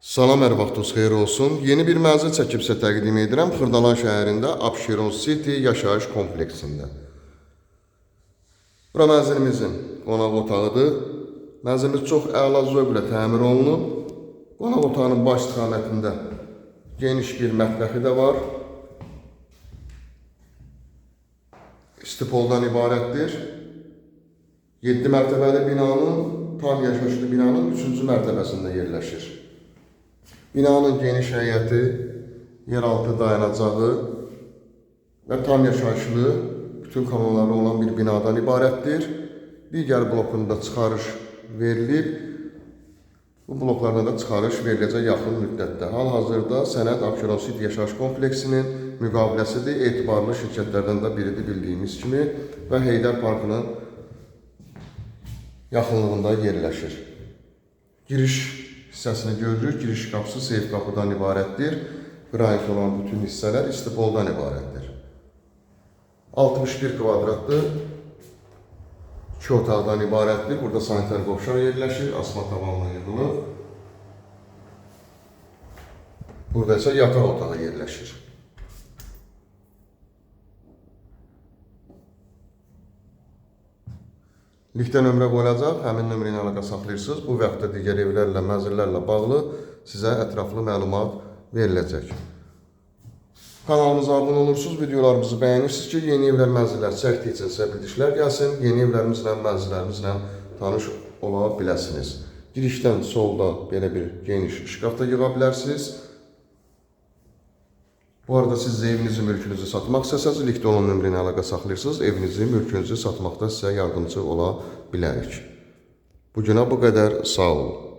Salam, hər vaxtınız xeyir olsun. Yeni bir mənzil çəkib sizə təqdim edirəm. Xırdalan şəhərində Abşeron City yaşayış kompleksində. Bura mənzilimizin qonaq otağıdır. Mənzilimiz çox əla zövqlə təmir olunub. Qonaq otağının baş istiqamətində geniş bir mətbəxi də var. İstipoldan ibarətdir. 7 mərtəbəli binanın, tam yaşayışlı binanın 3-cü mərtəbəsində yerləşir. Binanın geniş həyəti, yeraltı dayanacağı və tam yaşayışlı bütün kanalları olan bir binadan ibarətdir. Digər blokunda çıxarış verilib. Bu bloklarına da çıxarış veriləcək yaxın müddətdə. Hal-hazırda sənəd Abşeron City yaşayış kompleksinin müqaviləsidir. Etibarlı şirkətlərdən də biridir bildiyimiz kimi və Heydər Parkının yaxınlığında yerləşir. Giriş hissəsini görürük. Giriş qapısı seyf qapıdan ibarətdir. Qranit olan bütün hissələr istipoldan ibarətdir. 61 kvadratlı 2 otaqdan ibarətdir. Burada sanitar qovşaq yerləşir. Asma tavanla yığılıb. Burada isə yataq otağı yerləşir. Liftə nömrə qoyulacaq. Həmin nömrə ilə əlaqə saxlayırsınız. Bu və yaxud da digər evlərlə, mənzillərlə bağlı sizə ətraflı məlumat veriləcək. Kanalımıza abunə olursunuz, videolarımızı bəyənirsiniz ki, yeni evlər, mənzillər çəkdikcə sizə bildirişlər gəlsin, yeni evlərimizlə, mənzillərimizlə tanış ola biləsiniz. Girişdən solda belə bir geniş şkaf da yığa bilərsiniz. Bu arada siz evinizi, mülkünüzü satmaq istəsəniz, linkdə olan nömrə ilə əlaqə saxlayırsınız. Evinizi, mülkünüzü satmaqda sizə yardımcı ola bilərik. Bu günə bu qədər. Sağ olun.